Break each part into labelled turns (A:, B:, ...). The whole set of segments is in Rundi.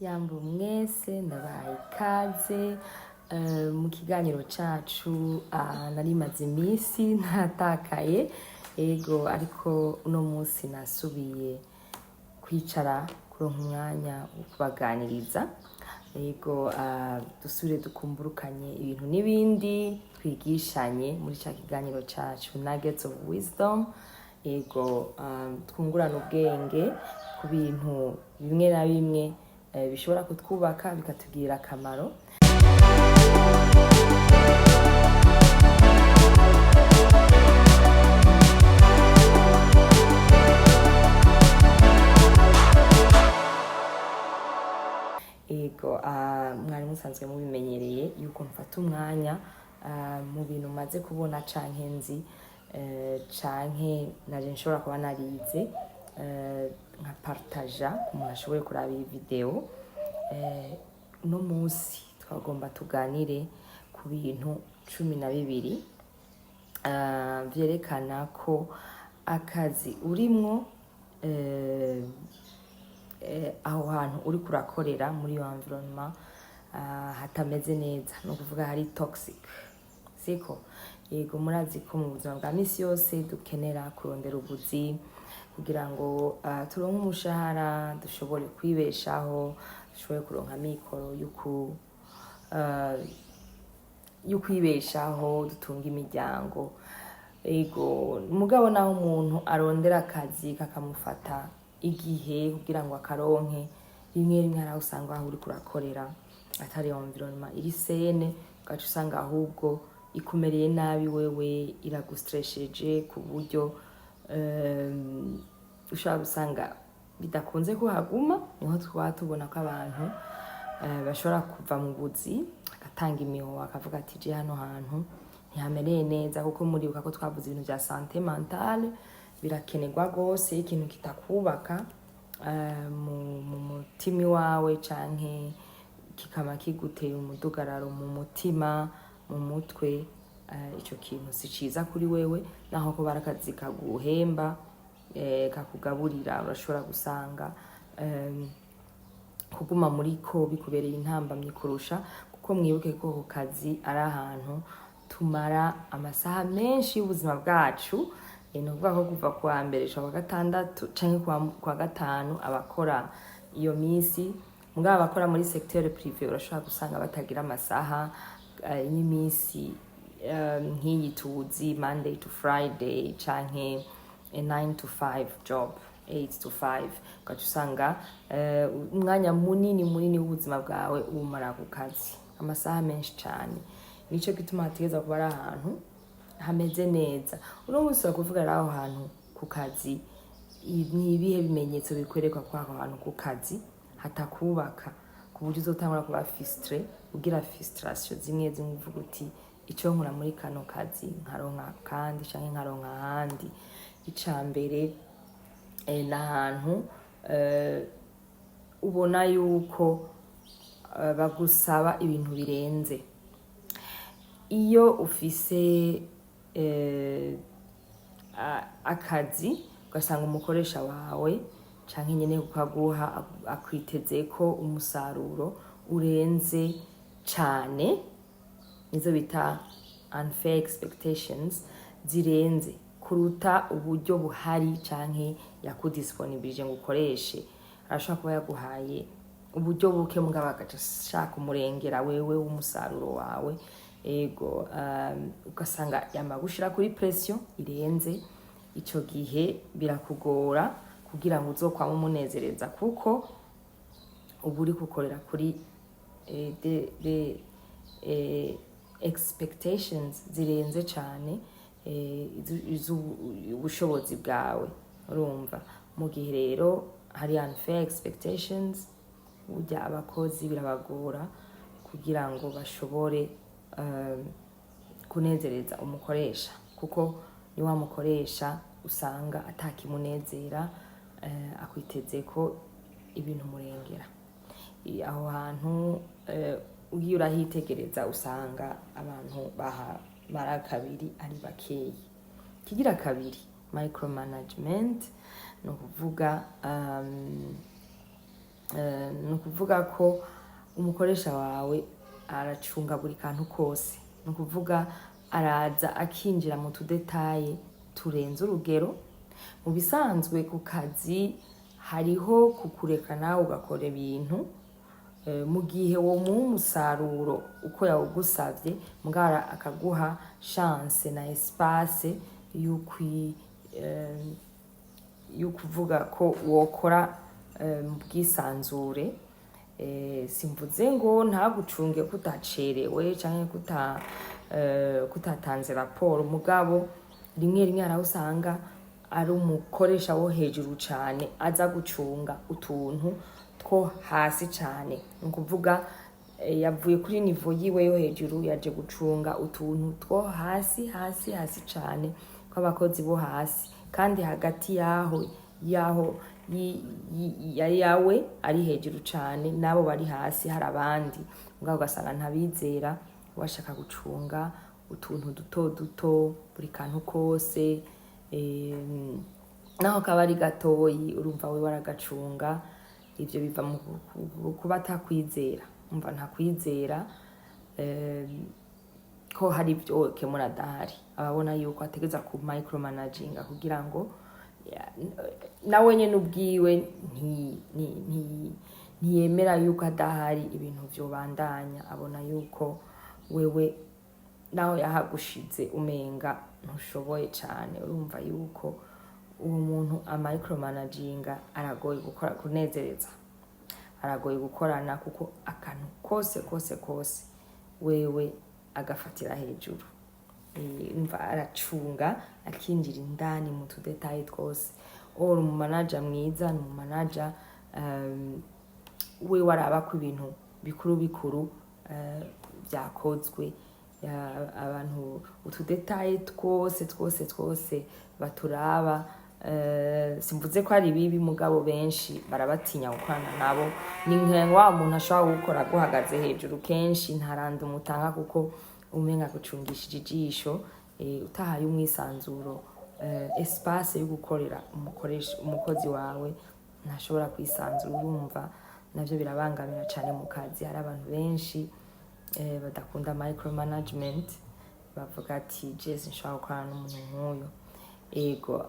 A: Yambu mwese, ndabahaye ikaze mu kiganiro cacu. Nari maze iminsi ntatakaye, ego, ariko uno munsi nasubiye kwicara kuronka umwanya wo kubaganiriza. Ego, dusubire dukumburukanye ibintu n'ibindi, twigishanye muri ca kiganiro cacu Nuggets of Wisdom. Ego, twungurane ubwenge ku bintu bimwe na bimwe bishobora kutwubaka, bikatugirira akamaro. Ego, mwari musanzwe mubimenyereye yuko mfata umwanya mu bintu maze kubona canke nzi, canke naje nshobora kuba narize, nka partaja ku muntu ashoboye kuraba iyi video. Uno munsi twagomba tuganire ku bintu 12 vyerekana ko akazi urimwo, aho hantu uriko urakorera muri iyo environnement, hatameze neza, ni ukuvuga hari toxic, siko? Yego, murazi ko mu buzima bwa misi yose dukenera kurondera ubuzi kugira ngo turonke umushahara, dushobore kwibeshaho, dushobore kuronka amikoro y'ukwibeshaho, dutunga imiryango. Ego, mugabo naho umuntu arondera akazi kakamufata igihe kugira ngo akaronke, rimwe rimwe hari aho usanga aho uriko urakorera atari environnement iri saine, ugaca usanga ahubwo ikumereye nabi wewe, iragustresheje ku buryo ushobora gusanga bidakunze kuhaguma. Niho twaba tubona ko abantu bashobora kuva mu buzi, agatanga imihoho, akavuga ati: "Je hano hantu ntihamereye neza." Kuko muribuka ko twavuze ibintu vya santé mentale birakenerwa rwose. Ikintu kitakubaka mu mutima iwawe canke kikaba kigutera umudugararo mu mutima, mu mutwe, ico kintu si ciza kuri wewe, naho ko bari akazi kaguhemba, kakugaburira. Urashobora gusanga kuguma muri ko bikubereye intambamyi kurusha, kuko mwibuke ko ku kazi ari ahantu tumara amasaha menshi y'ubuzima bwacu. Ni ukuvuga ko kuva kuwa mbere gushika kuwa gatandatu canke kuwa gatanu abakora iyo minsi. Mugabo abakora muri secteur privé urashobora gusanga batagira amasaha y'iminsi nk'iyi tuzi, Monday to Friday canke a 9 to 5 job, 8 to 5, ugaca usanga umwanya munini munini w'ubuzima bwawe uwumara ku kazi, amasaha menshi cane. Nico gituma hategerezwa kuba ari ahantu hameze neza. Uno munsi bakuvuga rero aho hantu ku kazi, ni ibihe bimenyetso bikwereka ko aho hantu ku kazi hatakubaka, ku buryo uzotangura kuba frustré, ugira frustration zimwe zimwe, uvuga uti: "Ico nkora muri kano kazi nkaronka kandi canke nkaronka ahandi." Ica mbere, ni ahantu ubona yuko bagusaba ibintu birenze. Iyo ufise akazi, ugasanga umukoresha wawe canke nyene kukaguha akwitezeko umusaruro urenze cane, nizo bita unfair expectations, zirenze kuruta uburyo buhari canke yakudisponibilije ngo ukoreshe. Arashobora kuba yaguhaye uburyo buke, mugabo agaca ashaka umurengera wewe w'umusaruro wawe. Ego, ugasanga yama gushira kuri pression irenze. Ico gihe birakugora kugira ngo uzokwame umunezereza, kuko uba uri gukorera kuri de expectations zirenze cane ubushobozi bwawe. Urumva, mu gihe rero hari unfair expectations, burya abakozi birabagora kugira ngo bashobore kunezereza umukoresha, kuko ni wa mukoresha usanga atakimunezera, akwiteze ko ibintu murengera. Aho hantu ugiye urahitegereza, usanga abantu bahamara kabiri ari bakeyi. Kigira kabiri, micromanagement, ni ukuvuga Ni ukuvuga ko umukoresha wawe aracunga buri kantu kose. Ni ukuvuga araza akinjira mu tu détails turenze urugero. Mu bisanzwe ku kazi hariho kukureka nawe ugakora ibintu mu gihe womuha umusaruro uko yawugusavye, mugara akaguha chance na espace y'ukuvuga ko wokora mu bwisanzure. Simvuze ngo ntagucunge ko utacerewe canke kutatanze raporo, mugabo rimwe rimwe hari aho usanga ari umukoresha wo hejuru cane aza gucunga utuntu two hasi cane. Ni ukuvuga yavuye kuri niveau yiwe yo hejuru, yaje gucunga utuntu two hasi hasi hasi cane kw'abakozi bo hasi, kandi hagati yaho ya yawe ari hejuru cane n'abo bari hasi hari abandi, mugabo ugasanga ntabizera, washaka gucunga utuntu duto duto, buri kantu kose, naho kaba ari gatoyi, urumva we waragacunga. Ivyo biva mu kuba atakwizera. Umva, ntakwizera ko hari ibyo wokemura adahari. Ababona yuko ategereza ku micromanaginga kugira ngo nawe nyene ubwiwe ntiyemera yuko adahari ibintu vyobandanya. Abona yuko wewe naho yahagushize umenga ntushoboye cane. Urumva yuko uwo muntu a micromanaginga aragoye gukora, kunezereza, aragoye gukorana, kuko akantu kose kose kose wewe agafatira hejuru. Umva, aracunga, akinjira indani mu tu détails twose. Or umu manager mwiza ni umu manager we waraba ko ibintu bikuru bikuru vyakozwe. Abantu utu détails twose twose twose baturaba. Simvuze ko ari bibi, mugabo benshi barabatinya gukorana nabo. Ni nka wa muntu ashobora gukora aguhagaze hejuru. Kenshi ntaranda umutanga kuko umenga gucungishije ijisho. Utahaye umwisanzuro, espace yo gukorera umukoresha, umukozi wawe ntashobora kwisanzura. Urumva navyo birabangamira cane mu kazi. Hari abantu benshi badakunda micromanagement, bavuga ati: "Je sinshobora gukorana n'umuntu nk'uyu." Ego.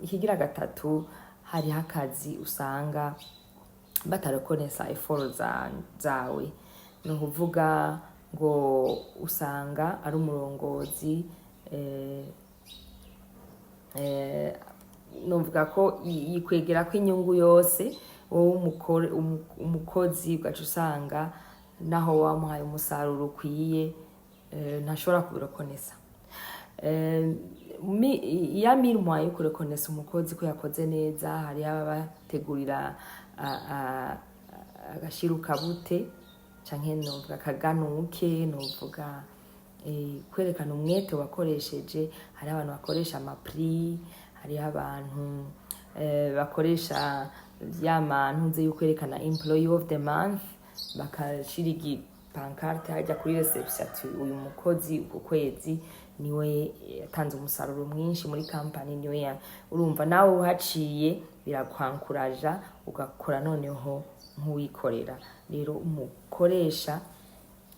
A: Ikigira gatatu, hariho akazi usanga batarekonesa effort zawe. Ni ukuvuga ngo usanga ari umurongozi, novuga ko yikwegera ko inyungu yose, wowe umukozi ugaca usanga naho wamuhaye umusaruro ukwiye, ntashobora kubirekonesa. Iya mirimo yo kurekonesa umukozi ko yakoze neza, hariho ababategurira agashirukabute canke novuga akaganuke, novuga kwerekana umwete wakoresheje. Hariho abantu bakoresha ama prix, hariho abantu bakoresha ya mantuze yo kwerekana employee of the month, bakashira igi pancarte hajya kuri reception ati: "Uyu mukozi uku kwezi niwe yatanze umusaruro mwinshi muri company, niwe ya." Urumva nawe uhaciye birakwankuraja, ugakora noneho nk'uwikorera. Rero umukoresha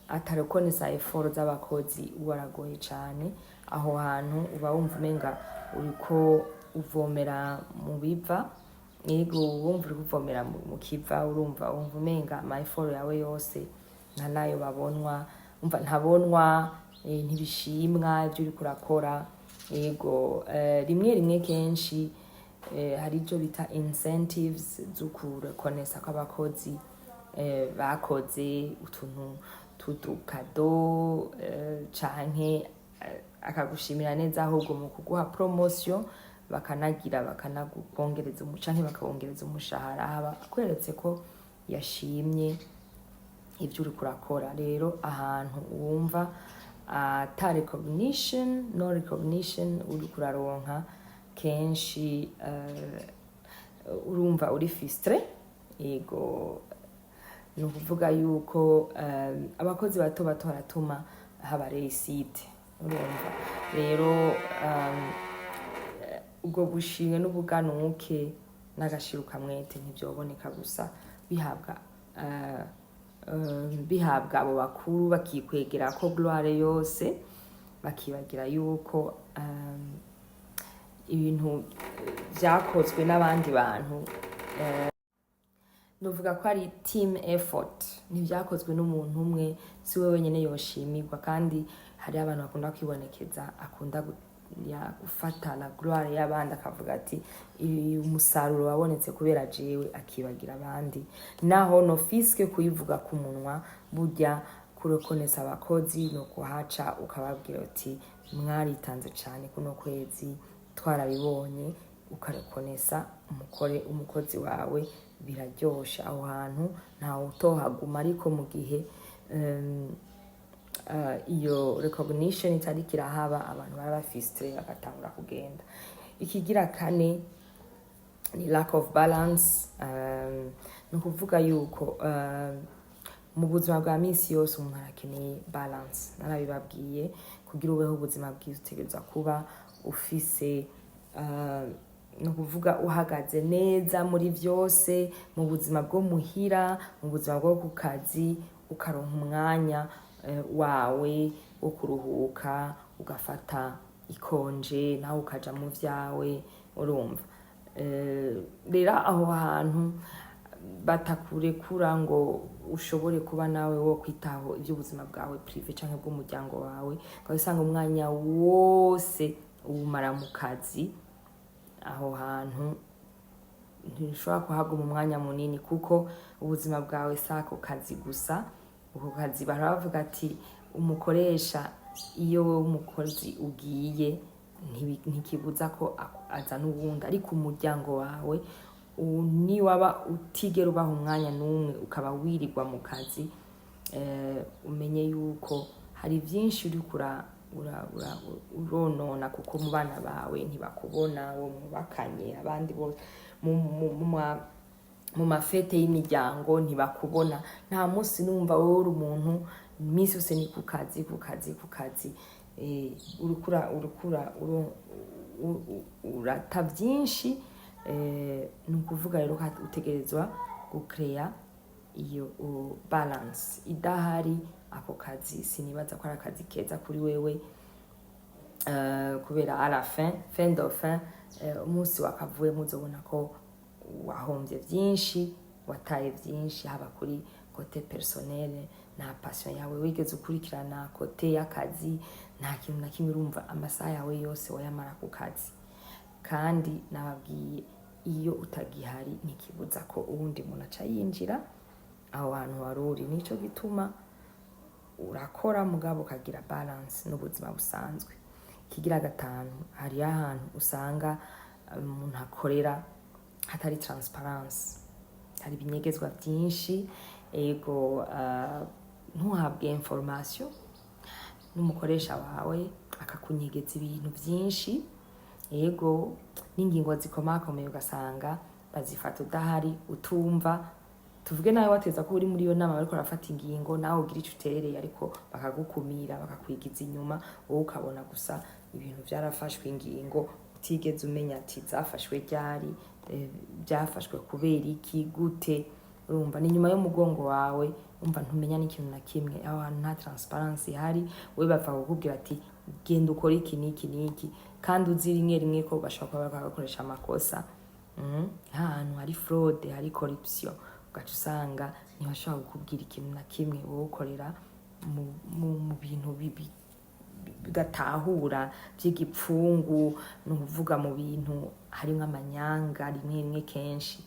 A: atarekonesa effort z'abakozi uba aragoye cane. Aho hantu uba wumva umenga uriko uvomera mu biva. Yego, wumva uriko uvomera mu kiva. Urumva wumva umenga ama effort yawe yose nta nayo babonwa, umva ntabonwa, ntibishimwa ibyo uriko urakora. Yego, rimwe rimwe kenshi hari ibyo bita incentives zo kurekonesa kw'abakozi bakoze, utuntu tudu cadeau, canke akagushimira neza ahubwo mu kuguha promotion, bakanagira bakanakongereza canke bakabongereza umushahara, haba akweretse ko yashimye ibyo uriko urakora. Rero ahantu wumva ata recognition, no recognition uriko uraronka kenshi, urumva uri frustré. Yego, ni ukuvuga yuko abakozi bato bato baratuma haba réussite. Urumva rero ubwo bushimwe n'ubuganuke n'agashirukamwete ntibyoboneka gusa. bihabwa abo bakuru, bakikwegera ko gloire yose, bakibagira yuko ibintu vyakozwe n'abandi bantu. Nuvuga ko ari team effort, ntibyakozwe n'umuntu umwe, si we wenyine yoshimirwa. Kandi hari abantu bakunda kwibonekeza, akunda gufata la gloire y'abandi, akavuga ati "Uyu umusaruro wabonetse kubera jewe", akibagira abandi. Naho no fiske kuyivuga ku munwa, burya kurekonesa abakozi no kuhaca ukababwira uti "Mwaritanze cyane kuno kwezi, twarabibonye", ukarekonesa umukozi wawe, biraryoshe. Aho hantu ntawe utohaguma. Ariko mu gihe iyo recognition itariko irahaba, abantu baba bafise bagatangura kugenda. Ikigira kane ni lack of balance. Ni ukuvuga yuko mu buzima bwa misi yose umuntu arakeneye balance. Narabibabwiye, kugira ubeho ubuzima bwiza utegerezwa kuba ufise ni ukuvuga uhagaze neza muri byose, mu buzima bwo muhira, mu buzima bwo ku kazi, ukaronka umwanya wawe wo kuruhuka, ugafata ikonje, nawe ukaja mu vyawe. Urumva, rero aho hantu batakurekura ngo ushobore kuba nawe wo kwitaho iby'ubuzima bwawe privé canke bw'umuryango wawe, ukaba usanga umwanya wose uwumara mu kazi, aho hantu ntushobora kuhaguma umwanya munini, kuko ubuzima bwawe si ako kazi gusa. Ako kazi baravuga ati umukoresha, iyo wowe umukozi ugiye, ntikibuza ko azana uwundi, ariko umuryango wawe niwaba utigera ubaha umwanya n'umwe, ukaba wirirwa mu kazi, umenye yuko hari byinshi uriko uronona, kuko mu bana bawe ntibakubona, uwo mwubakanye, abandi bose mu ma fêtes y'imiryango ntibakubona. Nta munsi numva wowe uri umuntu, iminsi yose ni ku kazi, ku kazi, ku kazi. Uriko urata byinshi. Ni ukuvuga rero ko utegerezwa gukereya iyo balance. Idahari, ako kazi sinibaza ko ari akazi keza kuri wewe, kubera à la fin, fin de fin, umunsi wakavuyemo uzobona ko wahombye byinshi, wataye byinshi, haba kuri côté personnel, nta passion yawe wigeze ukurikirana, côté y'akazi nta kintu na kimwe. Urumva, amasaha yawe yose wayamara ku kazi. Kandi nababwiye, iyo utagihari ntikibuza ko uwundi muntu aca yinjira aho hantu wari uri. Nico gituma urakora, mugabo ukagira balance n'ubuzima busanzwe. Ikigira gatanu, hariyo ahantu usanga umuntu akorera hatari transparence, hari ibinyegezwa byinshi. Ego, ntuhabwe information n'umukoresha wawe, akakunyegeza ibintu byinshi. Ego, n'ingingo zikomakomeye ugasanga bazifata udahari, utumva. Tuvuge nawe wateza ko uri muri iyo nama bariko barafata ingingo, nawe ugira ico uterereye, ariko bakagukumira, bakakwigiza inyuma, wowe ukabona gusa ibintu vyarafashwe, ingingo utigeze umenya ati zafashwe ryari, byafashwe kubera iki, gute. Urumva, ni nyuma y'umugongo wawe, umva, ntumenya n'ikintu na kimwe. Aho hantu nta transparence ihari. We bapfa kukubwira ati "Genda ukore iki n'iki n'iki", kandi uzi rimwe rimwe ko bashobora kuba bakoresha amakosa. Ahantu hari fraude, hari corruption, ugaca usanga ntibashobora kukubwira ikintu na kimwe. Wowe ukorera mu bintu bibi bidatahura by'igipfungu, ni ukuvuga mu bintu harimwo amanyanga rimwe rimwe kenshi.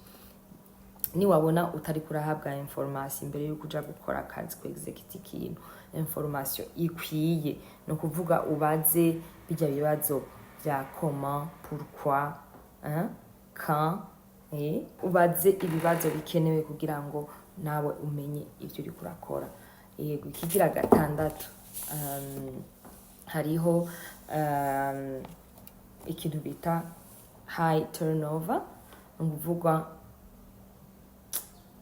A: Niwabona utari kurahabwa information imbere yuko uja gukora akazi, ku exécuter ikintu, information ikwiye, ni ukuvuga ubaze bijya bibazo vya comment, pourquoi, hein, quand, ubaze ibibazo bikenewe kugira ngo nawe umenye ivyo uriko urakora. Yego, ikigira gatandatu, hariho ikintu bita high turnover. Ni ukuvuga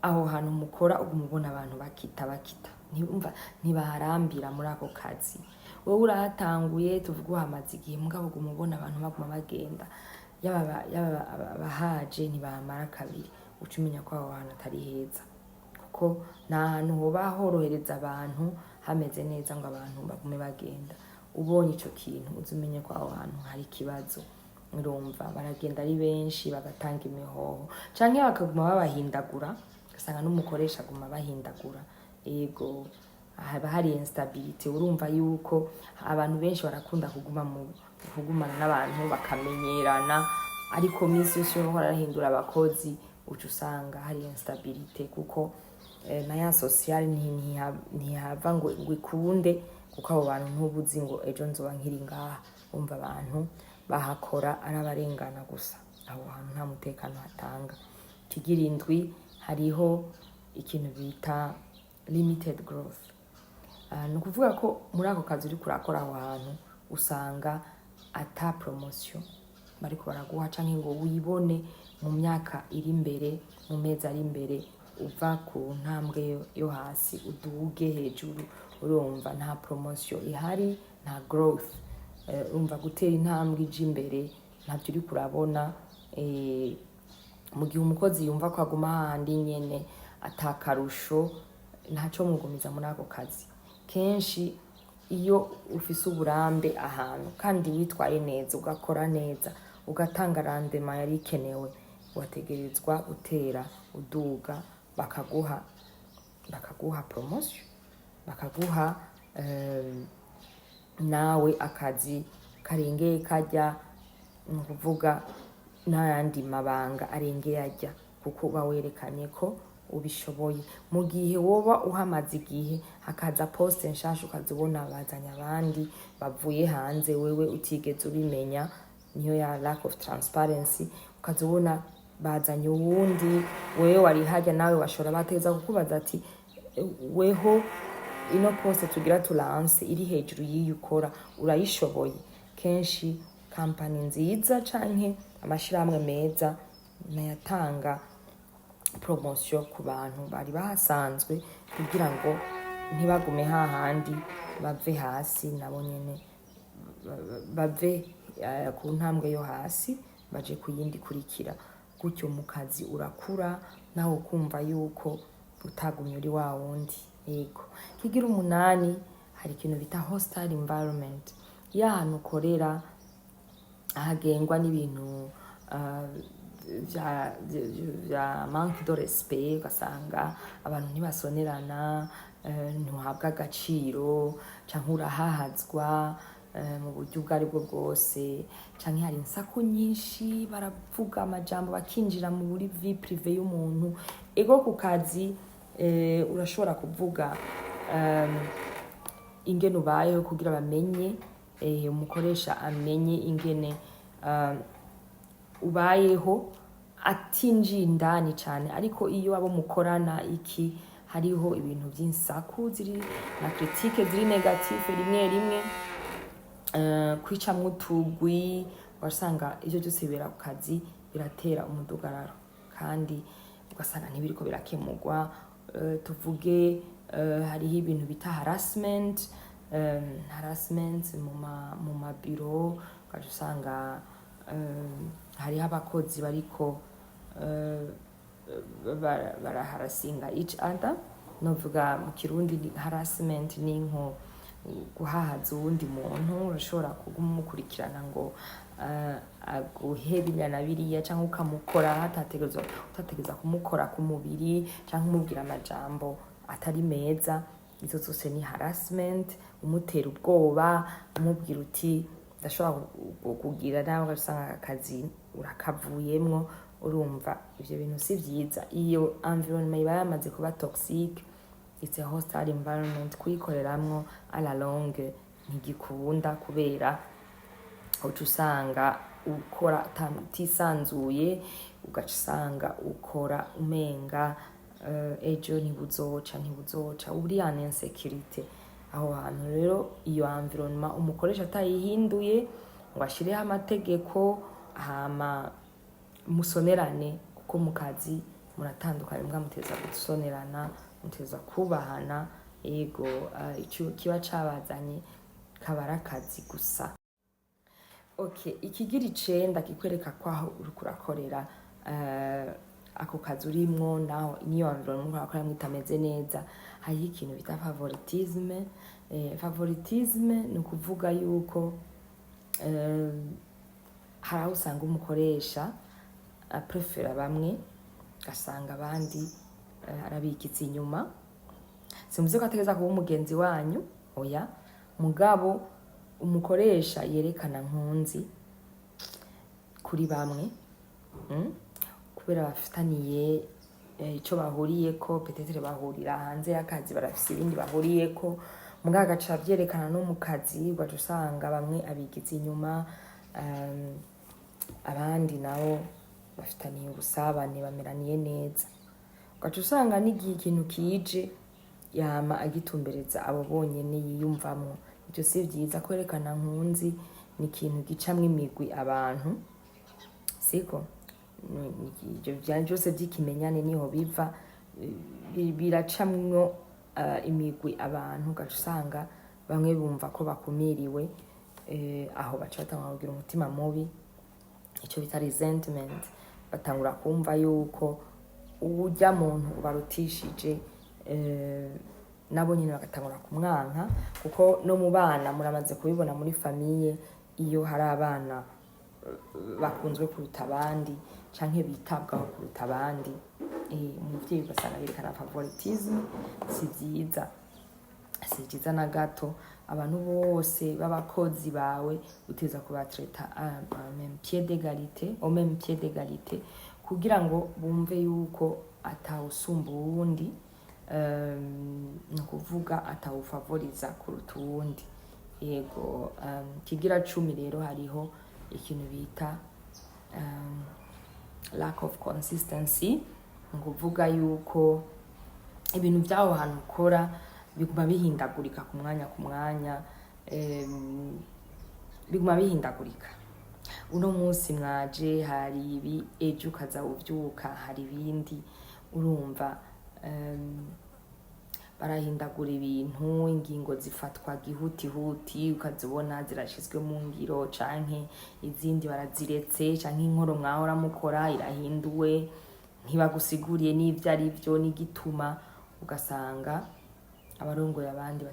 A: aho hantu mukora uguma ubona abantu bakita bakita, ntibumva, ntibaharambira muri ako kazi. Wowe urahatanguye, tuvuge uhamaze igihe, mugabo uguma ubona abantu baguma bagenda, yaba abahaje ntibahamara kabiri, uca umenya ko aho hantu atari heza. Kuko nta hantu hoba horohereza abantu, hameze neza, ngo abantu bagume bagenda. Ubonye ico kintu, uze umenye ko aho hantu hari ikibazo. Urumva baragenda ari benshi, bagatanga imihoho canke bakaguma babahindagura, ugasanga n'umukoresha aguma abahindagura. Ego, haba hari instabilité. Urumva yuko abantu benshi barakunda kuguma mu kugumana n'abantu bakamenyerana, ariko minsi yose iyo bahora arahindura abakozi, uca usanga hari instabilité, kuko na ya social ntihava ngo ikunde, kuko abo bantu ntubuzi ngo ejo nzoba nkiri ngaha. Umva, abantu bahakora ari abarengana gusa. Aho hantu nta mutekano hatanga. Kigira indwi, hariho ikintu bita limited growth. Ni ukuvuga ko muri ako kazi uriko urakora aho hantu, usanga ata promotion bariko baraguha, canke ngo wibone mu myaka iri imbere, mu mezi ari imbere, uva ku ntambwe yo hasi uduge hejuru. Urumva nta promotion ihari, nta growth. Urumva gutera intambwe ija imbere ntabyo uriko urabona. Mu gihe umukozi yumva ko aguma hahandi nyene atakarusho, ntaco mugumiza muri ako kazi. Kenshi iyo ufise uburambe ahantu kandi witwaye neza, ugakora neza, ugatanga rendement yari ikenewe, wategerezwa gutera uduga, bakaguha promotion, bakaguha nawe akazi karengeye kajya, ni ukuvuga n'ayandi mabanga arengeye ajya, kuko uba werekanye ko ubishoboye. Mu gihe woba uhamaze igihe, hakaza poste nshasha, ukaza ubona bazanye abandi bavuye hanze, wewe utigeze ubimenya, niyo ya lack of transparency. Ukaza ubona bazanye uwundi, wewe wari hajya, nawe bashobora bateza kukubaza ati: "Weho ino poste tugira turanse iri hejuru y'iyo ukora, urayishoboye?" Kenshi kampani nziza canke amashirahamwe meza nayatanga promotion ku bantu bari bahasanzwe, kugira ngo ntibagume hahandi, bave hasi nabo nyene, bave ku ntambwe yo hasi baje ku yindi ikurikira. Gutyo mu kazi urakura, nawe ukumva yuko utagumye uri wa wundi. Yego, kigira umunani, hari ikintu bita hostile environment. Iyo ahantu ukorera hagengwa n'ibintu vya manque de respect, ugasanga abantu ntibasonerana, ntuhabwa agaciro, canke urahahazwa mu buryo ubwo aribwo bwose, canke hari insaku nyinshi, baravuga amajambo, bakinjira muri vie privée y'umuntu. Ego, ku kazi urashobora kuvuga ingene ubayeho kugira bamenye, umukoresha amenye ingene ubayeho, atinjiye indani cane. Ariko iyo abo mukorana iki, hariho ibintu vy'insaku ziri na critique ziri négative, rimwe rimwe kwicamwo utugwi, ugasanga ivyo byose bibera ku kazi, biratera umudugararo kandi ugasanga ntibiriko birakemurwa. Tuvuge hariho ibintu bita harassment mu mabiro, ugaca usanga hariho abakozi bariko baraharasinga each other. Novuga mu Kirundi harassment ni nko guhahaza uwundi muntu. Urashobora kuguma umukurikirana ngo aguhe biriya na biriya, cyangwa ukamukora hatategerezwa, utategereza kumukora ku mubiri, cyangwa umubwira amajambo atari meza. Izo zose ni harassment. Umutera ubwoba, umubwira uti: "Ndashobora kugira nawe", ugasanga akazi urakavuyemwo. Urumva ivyo bintu si vyiza. Iyo environment iba yamaze kuba toxic, it's a hostile environment. Kuyikoreramwo à la longue ntigikunda, kubera uca usanga ukora utisanzuye, ugaca usanga ukora umenga ejo ntibuzoca, ntibuzoca, uri en insécurité aho hantu. Rero iyo environnement, umukoresha atayihinduye ngo ashireho amategeko, hama musonerane, kuko mu kazi muratandukanye, mbwa muteza gusonerana, muteza kubahana. Ego, ico kiba cabazanye kaba ari akazi gusa. Okay, ikigira icenda kikwereka ko aho uriko urakorera Ako kazi urimwo naho, niyo environnement urakoramwo itameze neza, hariho ikintu bita favoritisme. Favoritisme ni ukuvuga yuko hari aho usanga umukoresha aprefera bamwe, ugasanga abandi arabigitse inyuma. Simvuze ko ategereza kuba umugenzi wanyu, oya, mugabo umukoresha yerekana nkunzi kuri bamwe, Kubera bafitaniye ico bahuriyeko, peut-être bahurira hanze y'akazi, barafise ibindi bahuriyeko, mugabo agaca avyerekana no mu kazi, ugaca usanga bamwe abigize inyuma, abandi nabo bafitaniye ubusabane, bameraniye neza, ugaca usanga n'igihe ikintu kije yama agitumbereza abo bonyene yiyumvamwo. Ivyo si vyiza. Kwerekana nkunzi ni ikintu gicamwo imigwi abantu, siko? Ivyo vyose vy'ikimenyane niho biva, biracamwo imigwi abantu, ugaca usanga bamwe bumva ko bakumiriwe, aho baca batangura kugira umutima mubi, ico bita resentment. Batangura kumva yuko urya muntu ubarutishije, nabo nyene bagatangura kumwanka. Kuko no mu bana muramaze kubibona, muri famille, iyo hari abana bakunzwe kuruta abandi canke bitabwaho kuruta abandi, umuvyeyi ugasanga yerekana favoritisme. Si vyiza, si vyiza na gato. Abantu bose b'abakozi bawe uteza kubatreta même pied d'égalité, au même pied d'égalité, kugira ngo bumve yuko atawusumba uwundi, ni ukuvuga atawufavoriza kuruta uwundi. Yego. Kigira 10 rero, hariho ikintu bita lack of consistency, ni ukuvuga yuko ibintu by'aho hantu ukora biguma bihindagurika ku mwanya ku mwanya, biguma bihindagurika. Uno munsi mwaje hari ibi, ejo ukaza uvyuka hari ibindi. Urumva, barahindagura ibintu, ingingo zifatwa gihutihuti, ukazibona zirashizwe mu ngiro canke izindi baraziretse, canke inkoro mwahora mukora irahinduwe, ntibagusiguriye n'ivyo ari vyo n'igituma. Ugasanga abarongoye abandi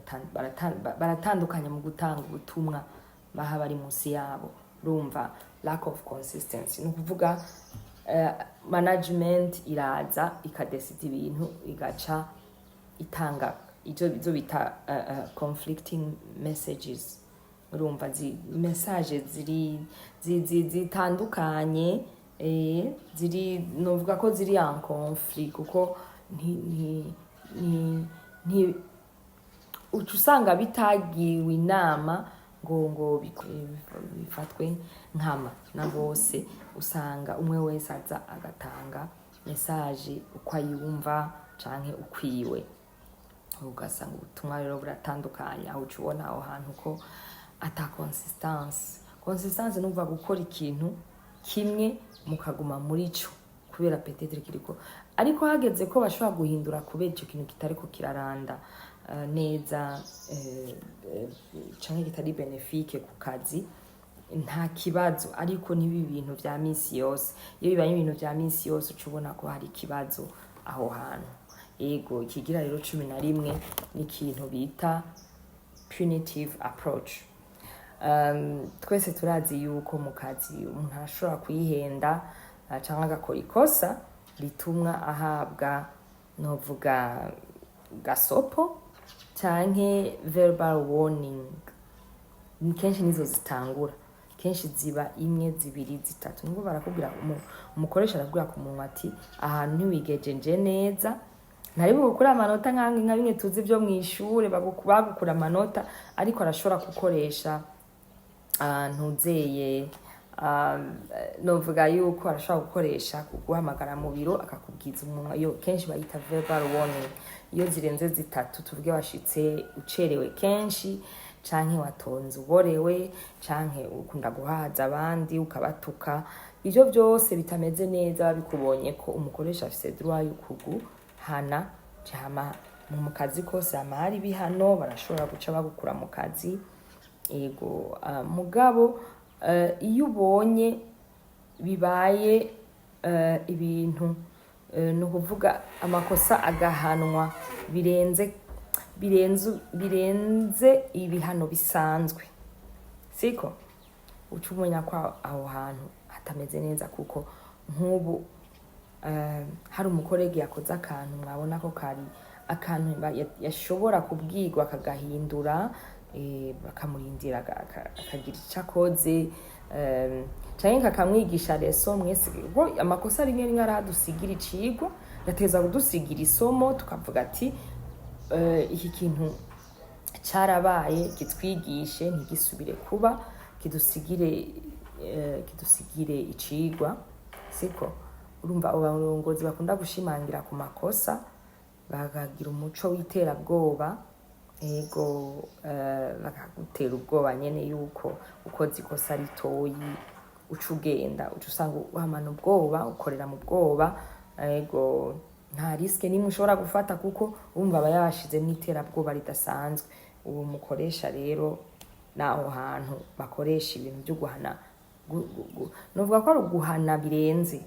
A: baratandukanye mu gutanga ubutumwa baha bari munsi yabo. Urumva, lack of consistency ni ukuvuga management iraza ikadesida ibintu, igaca itanga ivyo bita conflicting messages. Urumva, message ziri zitandukanye, ziri, novuga ko ziri en conflit, kuko nti nti nti nti uca usanga bitagiriwe inama ngo bifatwe nkama na bose. Usanga umwe wese aza agatanga message uko ayumva canke ukwiwe, ugasanga ubutumwa rero buratandukanye. Aho uca ubona aho hantu ko ata consistance. Consistance ni ukuvuga gukora ikintu kimwe mukaguma muri co, kubera peut-être kiriko, ariko hageze ko bashobora guhindura kubera ico kintu kitariko kiraranda neza, canke kitari bénéfique ku kazi, nta kibazo. Ariko ntibi ibintu vya misi yose. Iyo bibaye ibintu vya misi yose, uca ubona ko hari ikibazo aho hantu. Ego. Ikigira rero 11 ni ikintu bita punitive approach. Twese turazi yuko mu kazi umuntu arashobora kwihenda, canke agakora ikosa ritumwa ahabwa, novuga, gasopo canke verbal warning. Ni kenshi nizo zitangura, kenshi ziba imwe, zibiri, zitatu, nubwo barakubwira, umukoresha arakubwira ku munwa ati: "Ahantu ntiwigejeje neza, ntari bugukure amanota," nka bimwe tuzi byo mw'ishure, bagukura amanota. Ariko arashobora gukoresha ntuzeye, novuga yuko arashobora gukoresha kuguhamagara mu biro, akakubwiza umunwa. Iyo kenshi bayita verbal warning. Iyo zirenze zitatu, tuvuge washitse ucerewe kenshi, canke watonze uborewe, canke ukunda guhaza abandi ukabatuka, ivyo byose bitameze neza, babikubonye ko umukoresha afise droit yo kuguhana. Hama mu kazi kose hama hari ibihano, barashobora guca bagukura mu kazi. Ego. Mugabo iyo ubonye bibaye ibintu Ni ukuvuga amakosa agahanwa birenze ibihano bisanzwe, siko? Uca umenya ko aho hantu hatameze neza, kuko nk'ubu hari umu collègue yakoze akantu, mwabona ko kari akantu yashobora kubwirwa akagahindura, bakamurindira akagira icyo akoze, canke kakamwigisha leçon mwese, kuko amakosa rimwe rimwe aradusigira icigwa, yateza kudusigira isomo, tukavuga ati iki kintu carabaye, kitwigishe ntigisubire kuba, kidusigire icigwa, siko? Urumva, abo barongozi bakunda gushimangira ku makosa, bakagira umuco w'iterabwoba, ego, bakagutera ubwoba nyene yuko ukoze ikosa ritoyi uca ugenda, uca usanga wamana ubwoba, ukorera mu bwoba. Ego, nta risque nimwe ushobora gufata, kuko urumva aba yabashizemwo iterabwoba ridasanzwe. Uwo mukoresha rero, naho hantu bakoresha ibintu byo guhana, novuga ko ari uguhana birenze,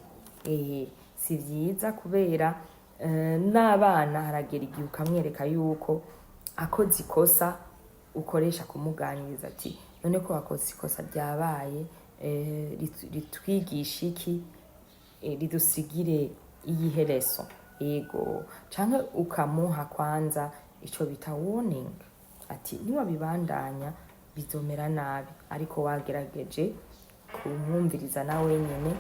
A: si vyiza, kubera n'abana haragera igihe ukamwereka yuko akoze ikosa, ukoresha kumuganiriza ati: "None ko wakoze ikosa ryabaye, ritwigisha iki, ridusigire iyihe leçon?" Ego, canke ukamuha kwanza ico bita warning, ati: "Niwabibandanya bizomera nabi," ariko wagerageje kumwumviriza na wenyene,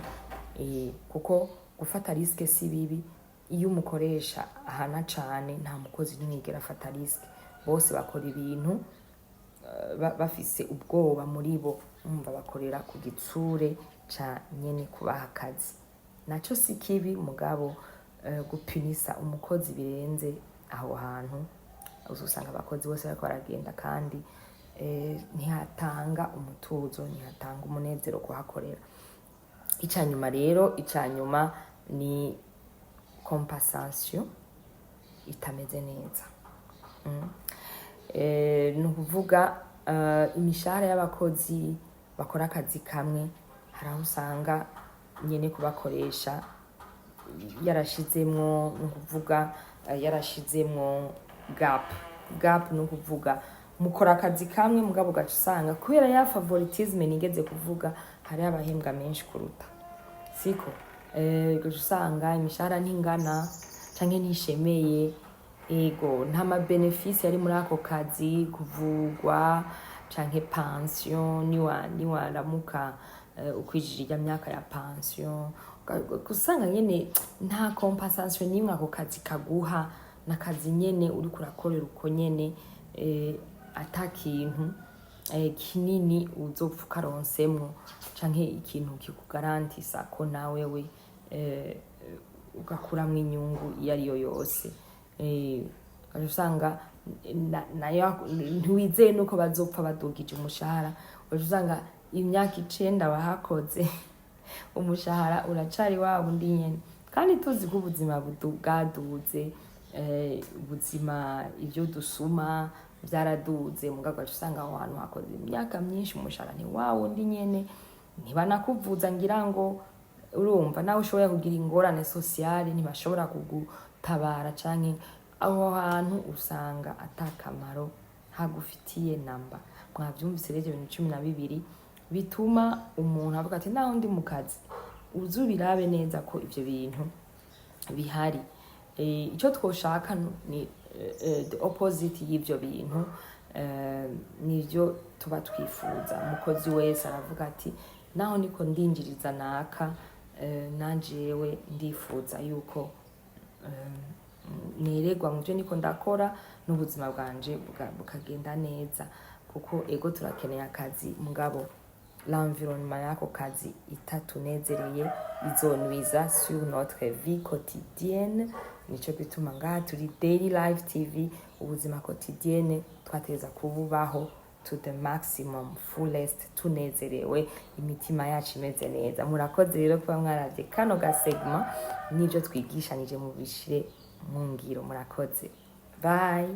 A: kuko gufata risque si bibi. Iyo umukoresha ahana cane, nta mukozi ntiyigera afata risque. Bose bakora ibintu bafise ubwoba muri bo. Umva, bakorera ku gitsure ca nyene kubaha akazi, naco si kibi, mugabo gupunisa umukozi birenze, aho hantu uzosanga abakozi bose bariko baragenda, kandi ntihatanga umutuzo, ntihatanga umunezero kuhakorera. Icanyuma rero, icanyuma ni compensation itameze neza. Ni ukuvuga imishahara y'abakozi bakora akazi kamwe, hari aho usanga nyene kubakoresha yarashizemwo, ni ukuvuga yarashizemwo gap. Gap ni ukuvuga mukora akazi kamwe, mugabo ugaca usanga kubera ya favoritisme nigeze kuvuga, hariho abahembwa menshi kuruta, siko? Ugaca usanga imishahara ntingana canke ntishemeye. Ego, nta ma bénéfices yari muri ako kazi, kuvugwa canke pension, niwaramuka ukwijije irya myaka ya pension, usanga nyene nta compensation n'imwe ako kazi kaguha. N'akazi nyene uriko urakorera uko nyene, ata kintu kinini uzopfa ukaronsemwo, canke ikintu kikugarantisa ko nawewe ugakuramwo inyungu iyo ariyo yose. Ugaca usanga nayo ntiwizeye nuko bazopfa badugije umushahara. Ugaca usanga imyaka 9 wahakoze, umushahara uracari wa wundi nyene, kandi tuzi ko ubuzima bwaduze, ubuzima, ivyo dusuma vyaraduze, mugabo ugaca usanga aho hantu hakoze imyaka myinshi, umushahara ni wa wundi nyene, ntibanakuvuza ngira ngo urumva nawe ushoboye kugira ingorane sociale, ntibashobora kugutabara, canke aho hantu usanga ata kamaro hagufitiye namba. Mwavyumvise rero, ivyo bintu 12 bituma umuntu avuga ati: "Naho ndi mu kazi." Uze ubirabe neza ko ivyo bintu bihari. Icyo twoshaka ni the opposite y'ivyo bintu, nivyo tuba twifuza. Umukozi wese aravuga ati: "Naho niko ndinjiriza naka, nanjewe ndifuza yuko neregwa mu byo niko ndakora, n'ubuzima bwanje bukagenda neza." Kuko ego, turakeneye akazi, mugabo l'environnement y'ako kazi itatunezereye izonwiza sur notre vie quotidienne. Nico gituma ngaha turi Daily Life TV. Ubuzima quotidienne twateza kububaho to the maximum fullest, tunezerewe, imitima yacu imeze neza. Murakoze rero kuba mwaravye kano ga segment, n'ivyo twigishanije mubishire mu ngiro. Murakoze, bye.